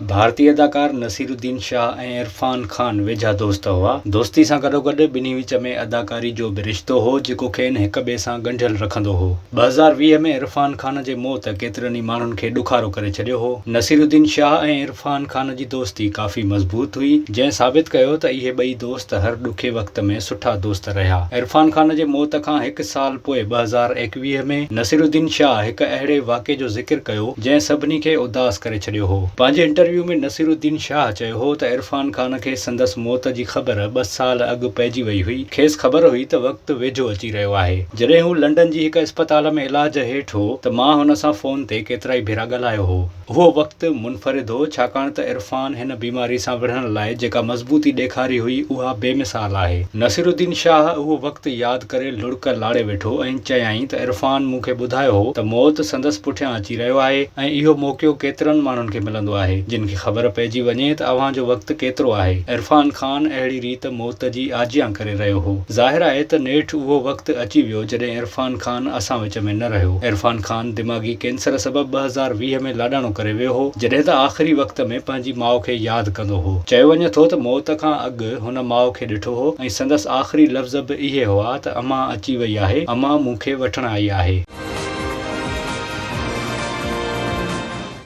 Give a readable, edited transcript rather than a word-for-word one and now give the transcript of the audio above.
ڀارتي اداڪار نصير الدين شاهه ۽ عرفان خان ويجها دوست هئا. دوستي سان گڏوگڏ ٻنهي وچ ۾ اداڪاري جو به رشتو هو، جيڪو کين هڪ ٻئي سان ڳنڍيل رکندو هو. 2020 ۾ عرفان خان جي موت ڪيترن ئي ماڻهن کي ڏکارو ڪري ڇڏيو هو. نصير الدين شاهه ۽ عرفان خان جي دوستي ڪافي مضبوط هئي، جنهن ثابت ڪيو ته اهي ٻئي دوست هر ڏکي وقت ۾ سٺا دوست رهيا. عرفان خان جي موت کان هڪ سال پوء 2021 ۾ نصير الدين شاهه هڪ اهڙي واقعي جو ذڪر ڪيو، جنهن سڀني کي اداس ڪري ڇڏيو هو. پنهنجي انٽرويو ۾ نصير الدين شاهه چيو هو ته عرفان خان کي سندس موت جي خبر ٻه سال اڳ پئجي وئي هئي، کيس خبر هئي ته وقت ويجهو اچي رهيو آهي. جڏهن هو لنڊن جي هڪ اسپتال ۾ علاج هيٺ هو ته مان هن سان فون تي ڪيترائي ڀيرا ڳالهايو هو. اهو وقت منفرد هو ڇاڪاڻ ته عرفان هن بيماري سان وڙهڻ لاء جيڪا مضبوطي ڏيکاري هئي اها بي مثال آهي. نصير الدين شاهه اهو وقت ياد ڪري لڙڪ لاڙي ويٺو ۽ چيائين ته عرفان مون کي ٻڌايو هو ته موت سندس پٺيان اچي رهيو آهي ۽ اهو موقعو ڪيترن ماڻهن کي ملندو آهي جن کي خبر پئجي وڃي ته اوهان جو وقت ڪيترو آهي. عرفان خان اهڙي ريت موت جي آجيان ڪري رهيو هو. ظاهر آهي ته نيٺ اهو وقت اچي ويو جڏهن عرفان خان اسان وچ ۾ نه رهيو. عرفان خان دماغي ڪينسر سبب 2020 ۾ لاڏاڻو ڪري ويو هو جڏهن ته آخري وقت ۾ پنهنجي ماء کي ياد ڪندو هو. چيو وڃي ٿو ته موت کان اڳ هن ماء کي ڏٺو هو ۽ سندس آخري لفظ به اهي هئا ته امان اچي وئي آهي، امان مون کي وٺڻ آئي آهي.